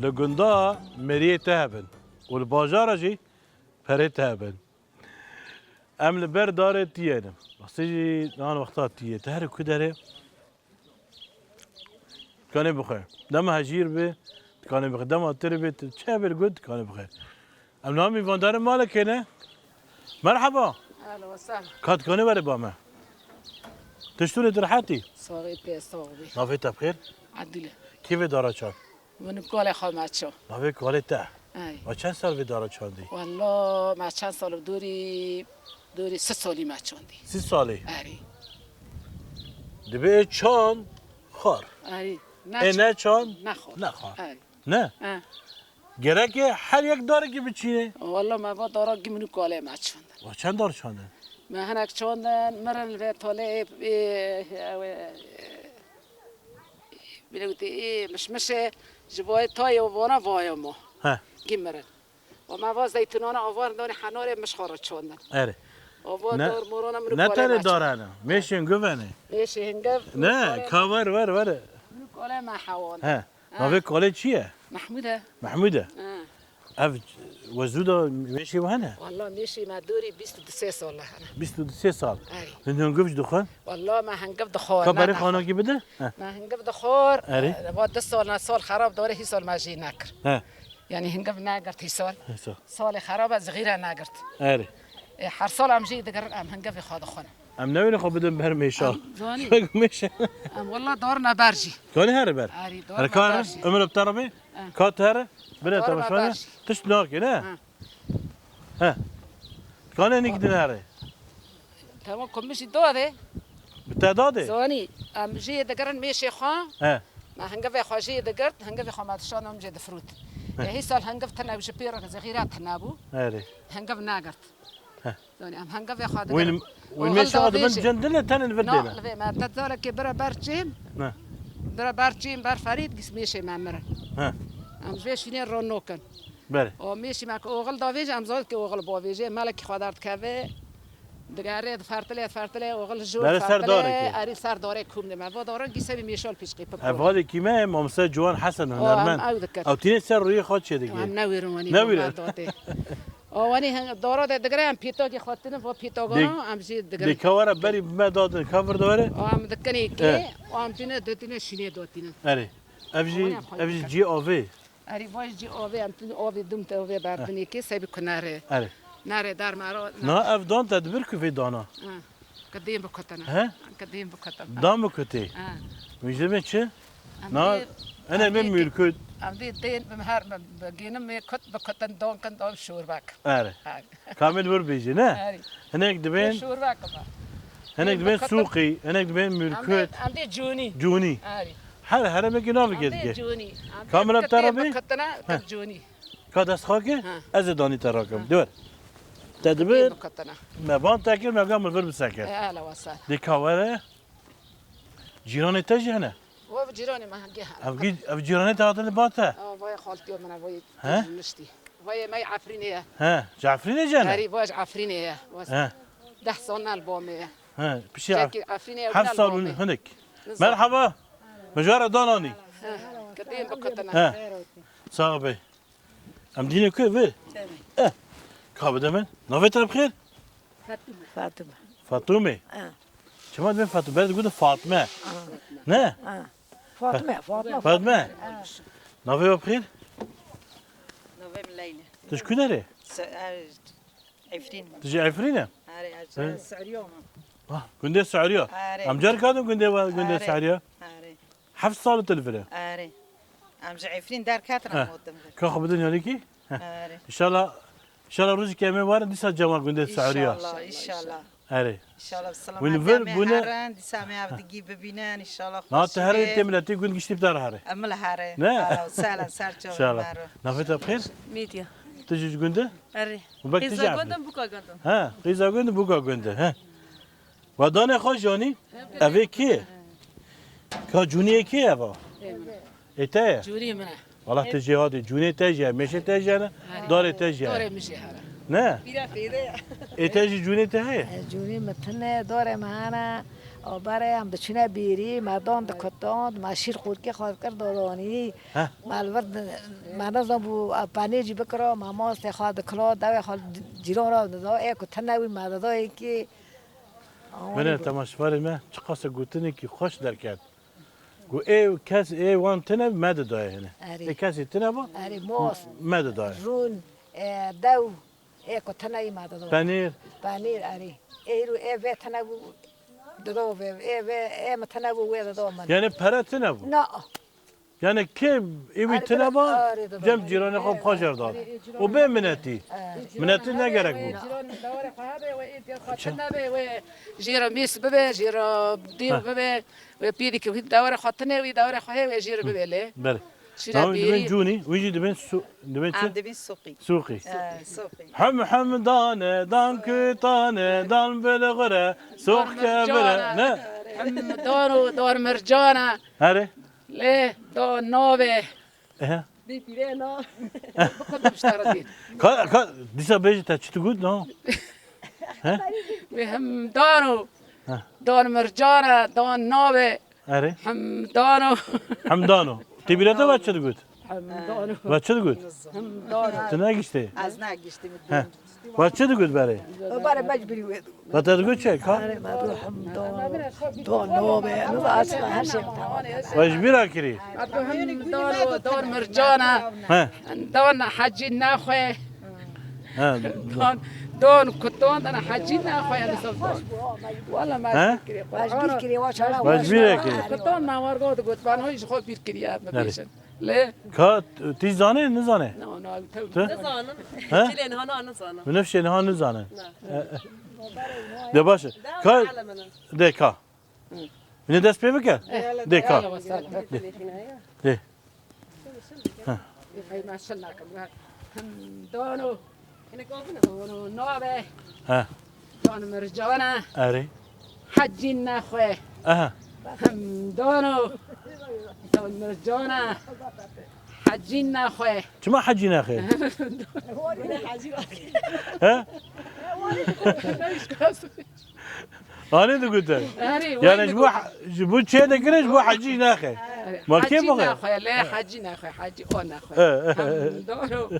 li gunda meriyê te hebin û li bajara jî perê te hebin. Em li ber darê tiyê ne. Rastî jî nan wexta tiyê. Te here ku derê? Dikanê bixwe. Dema hejîr be, dikanê bixwe. Dema tir be, tu çi be li gund dikanê bixwe. Em niha mîvandarê malekê ne. Merhaba. Ehlen we sehlen. Ka dikanê were ba me. Tiştûnê tu rehetî? Saxî pê, sax bî. Navê te bi xêr? Edîle. Kî vê dara çand? Min kolê xwe me ço. Navê kolê te? Ey. Ma çend sal vê dara çandî? Walla me çend sal, dûrî, dûrî sî salî me çandî. Sî salî? Erî. Dibê çand xwar. Erî. Ê ne çand? Ne xwar. Ne xwar. Erî. Ne? He. Gerek e her yek darekî biçîne. Walla me va darekî min û kolê me çandin. Va çend dar çandin? Me hinek çandin, mirin vê tolê, ê, ê, ew, ê, Bilê witî, ê, mişmişê ji boyê tayê û vana vaya mo. He. Gî mirin. Û me va zeytûnana avar danê henarê mişxara çandin. Erê. Ava Ne, dar morana min ne kolê tenê me çand. Darane. Mêşên guvene. Mêşê hingev. Ne, ka ver, ver, ver. Min kolê me hewand. He. Ha. Navê kolê çi ye? Mehmûd e. Mehmûd e. Ha. Ev we zû da mêşê we hene? Walla mêşê me dûrî bîst û du sê sal hene. Bîst û du sê sal. Erê. Hin hingiv jî dixwin? Walla me hingiv dixwar. Ka berê xanakî bide? He. Me hingiv dixwar. Erê. E, va du sal ne sal xerab dore hî sal me jê nekir. He. Yani hingiv negirt hî sal. Hî sal. Salê xerab e zixîre negirt. Erê. E, her sal em jê digirin em hingivê xwe dixwin. Em newêne xwe bidin ber mêşa. Em zanî. Wek mêşe. Em walla darine ber jî. Kanî here ber. Erê, darine ber jî. Her kar, ömür bi te re bê. Eh. Ka tu here, bire temaşa ne? Tişt nake, ne? Ha. He. Kanê nîk din here. Tamam, komşu dade. Bi te dade? Zanî, em jê digirin mêşê xwe. He. Me hingevê xwe jê digirt, hingevê xwe me dişan em jê difirût. He. E, hî sal hingiv tine ji pê re zixîre tine bû. Erê. Hingiv negirt. Heh. Zanî, em hengevê xwe Wîn, digirin. Wîn Oxil mêşa da dibin vêjê. Cendine tenin vir Na, dêne. Li vê me te carekê bire ber çêm. Ne. Bire ber çêm, ber Ferîd, gis mêşê me mirin. He. Em ji vê şînê ron nokin. Bere. O mêşî me ki oxil da vêjê, em zor ki oxil bo vêjê, melekî xwe derdikeve. Digere, difertile, difertile, oxil jor Bere ser difertile, darekê. Erî ser darê kum de me. Bo dore gîse bir mêşol pişkî pik. Ev halê kî me, Mamoste Ciwan Hesen, O, em hunermend. Ew dikir. Ew tîne ser rûyê xwe çê dike. Em newêrin wanî Newêrin. bo me dotê. O wanî hin-, doro de digire em pîtokê xwe tinin, vo pîtokon Dê-, em jî digirin. Dê kewere berî me dadin, ka vir de were? O em dikinê kê, Eh. o em tine dotine şînê dotine. Erê. Ev jî, Wanî em xwe ev jî dikin. cî avê. Erê, vay jî avê em tine avê dum te avê berdinê kê, sebi ku nere. Erê. Nere dar mero, Na ev dan te dibir ku vê dana. Ha. Kedên bikutine. He? Kedên bikutine. Dan bikutê. Ha. Wî ji me çi? Em Na, dê, ene em me dê mûrkut. Em dê tên bi her me, bi gênim me kut, bi kutin don kin don şûrbek. Erê. Erê. Kamil wir bêjî, ne? Erê. Hinek dibên, Şûrbek ama. Hinek dibên sûqî, hinek dibên mûrkut. Em dê, em dê cûnî. Cûnî. Erê. Her heremekî navê Em dê dike. cûnî. Em dê Kamil bi te kitê rabê? bi kutine, He. bi cûnî. Ka dest xwe ke, Ha. ez ê danî te rakim. Ha. Dê wer. Te dibir, Kitê bi kutine. me ban te kir, me gam vir bi se kir. E, ala wasa. Dê ka were, cîranê te jî hene. Wa bi cîranê me hingê hene. Ev gî-, ev cîranê te hatin li ba te? Aa, vay xaltiyo min e, vay He? Niştî. Vay me Efrînê ye. He, ji Efrînê jene? Erî, vay ji Efrînê ye. Vay He. Deh sal ne li ba me ye. He, pişê Ef-, Cekî Efrînê ye, heft ne li sal ba û me. Hinek. Nizam. Merhaba. Mijara dananî. He, kedên bikutine. He. Sağ be. Em dîne ku vir? Tabii. Eh. Ka bide min. Navê te bi xêr? Fatime. Fatime. Fatime. Ha. Çima dibên Fatime? Ber digotin Fatime. Ha. Ne? Ha. Fatime, Fatime. Fatime. Ha. Navê we bi xêr? Navê min Leyla. Tu ji ku derê? Se-, er, Efrîn. Tu ji Efrîn e? Erê, er, He. Suriye mi? Ah, gundê Suriye. Erê. Em car kadin gundê wa, gundê Erê. Suriye. Erê. Heft sal te li vir e. Erê. Em ji Efrîn derketin He. Em otin vir. Ka xwe bidin yanîkî? Erê. İnşallah, inşallah rojekê em ê werin dîsa cema gundê Suriye. İnşallah, inşallah. Erê. İnşallah bi Wî li selametî vir em ê bûne. Herin, dîsa em ê ev digî bibînin, inşallah Na xweşî te herê bê. Tê miletî gund giştî bi te re herê. Em li herê. Ne? Ahlan û sehlan, ser çavê İnşallah. Me re. Navê te bi xêr? Medya. Tu jî ji gund e? Erê. Û bek tu Qîza jî gund Efrîn? Im, buka gund im. Ha, qîza gund, buka gund e. He. Wa danê xwe janî, ev ê kê? Ka cûniyê kê ev a? Ê te ye? Cûnî min e. Wala tu jê hadî, cûnê te jî ye, mêşê te jî hene, He. Darê te jî hene. Darê min jî hene. Ne? Ê te jî cûnê te heye? Ez cûnî min tune, darê min hene. Aberê em diçine bîrî, me dan dikutand, me şîr qûrkê xwe dikir dadanî. He. Me li vir di-, me nizan bû, penê jî bikira, me mastê xwe dikira, dewê xwe cîran re dida, ê ku tune wî me dida êkî. Bine temaşevanê me, çiqas e gotinekî xweş derket. Got, ê kes, ê wan tine me didaye hene. Erê. Ê kesê tine ba, Erê, mast. Me didaye. Rûn, e, dew, ê ku tine yî me dido. Penîr. Penîr, erê. Ê hîro ê vê tine bû, dido vê, ê vê, ê min tine bû, wê dido min. Yani pere tine bû? Na. Yani kê êwî Erê, tine ba, erê, dido. Cem cîranê xwe bi xwe jêr da. Û bê minetî. Erê. Minetî ne gerek bû. Cîran dewere xwe hebe, we ê diyar xwe tine be, we jêra mîs bibe, jêra dîr bibe. We pîrî ke wî dewere xwe tine, wî dewere xwe hê, we jê re bibêle. Belê. Çira Tamam, dibên bêrî. Cûnî, wî jî dibên su-, dibên çi? Em dibên suqî. Suqî. He, suqî. Hem hem dane, dan kutane, dan bilgure, suq kebire. Ne? Hem dan û dan mircana. Here. Lê dan nave. Ehe. Dê pîrê na. Bixwe dibiştara dî. Ka, ka, dîsa bêjî te çi tu got, no? He? Wê hem dan û He. Dan mircana, dan nave. Erê. Hemdano. Hemdano. Tê bîra te ve çi digot? Hemdano. Ve çi digot? Hemdano. Tu negiştê? Ez negiştim. He. Ve çi digot berê? O berê mecburî wê digot. Ve te digot çi? Ka? Erê, me digot hemdano. Don nove. Niza aslında her şey tamam. Ve ji bîra kirî? Hemdano, don mircana. He. Don hecî naxwe. Ha, Don, don, kuton, dana hecî ne xwe ya li ser don. Wala me He? bîr kiriye. Baş bîr kiriye, wa çala Baş wa bîr çala. kiriye. Kuton me war got, got, van hoy ji xwe bîr kiriye, me Nerê? bêjin. Lê Ka, tu zanê, nizanê? No, no, tu. Tu? Nizanim. He? Cilên hana nizanim. Min ev şey niha nizanin. Ne. E, e. De baş e. Devam Ka, edelim. de ka. Hı. Yine dest pê bike? Eh, De ka. eyvallah, sağ ol. De. De. Ha. Ey, maşallah, ha. Hem dono. Dono nabe. Ha. Don mircana. Erê. Hecî naxwe. Aha. Hem dono. Don mircana. Hecî naxwe. Çima hecî naxwe? Ha? Anê digotin. Erê, Yani ji bo, ji bo çê dikirin, ji bo hecî naxe. Erê. Ma kê Hecî bixwe? naxwe, lê hecî naxwe, hecî o naxwe. He, he, he. Hem doro.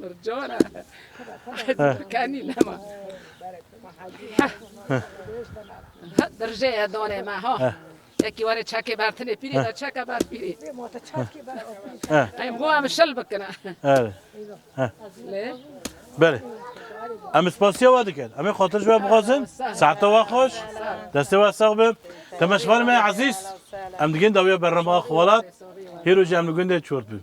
Mircana. Hecî He. Birkanî nema. Ha, dirjê ye donê me, ha. He. Yekî were çekê bertinê pîrê He. de çeke ber pîrê. He. Ey, bu em şil bikine. Evet. He. Lê? Belê. Em spasiya we dikin. Em ê xatir ji we bixwazin. Saeta we xweş. Destê we sax be. Temaşevanê me ezîz. Em digin dawiya bernama Axwelat. Hêro jî em li gundê Çort bûn.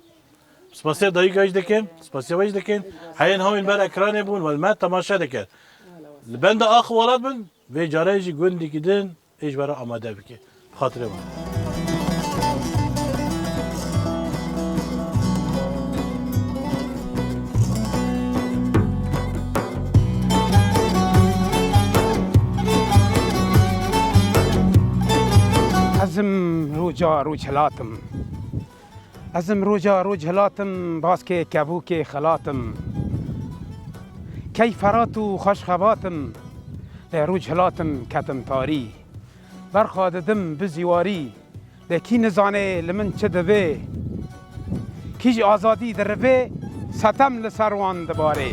Spasiya dayika jî dikin. Spasiya we jî dikin. Heyên hawîn ber ekranê bûn. Wel me temaşe dikin. Li benda Axwelat bin. Vê carê jî gundekî din. Ê ji we re amade bike. Bi xatirê we. Ez im ca roj hilatim. Ez im roja roj hilatim, baskê kevûkê xelatim. Key Ferat û xweş xebatim, lê roj hilatim ketim tarî. Berxa didim bi zîwarî, lê kî nizanê li min çi divê. Kî ji azadî dirivê, setem li ser wan dibarê.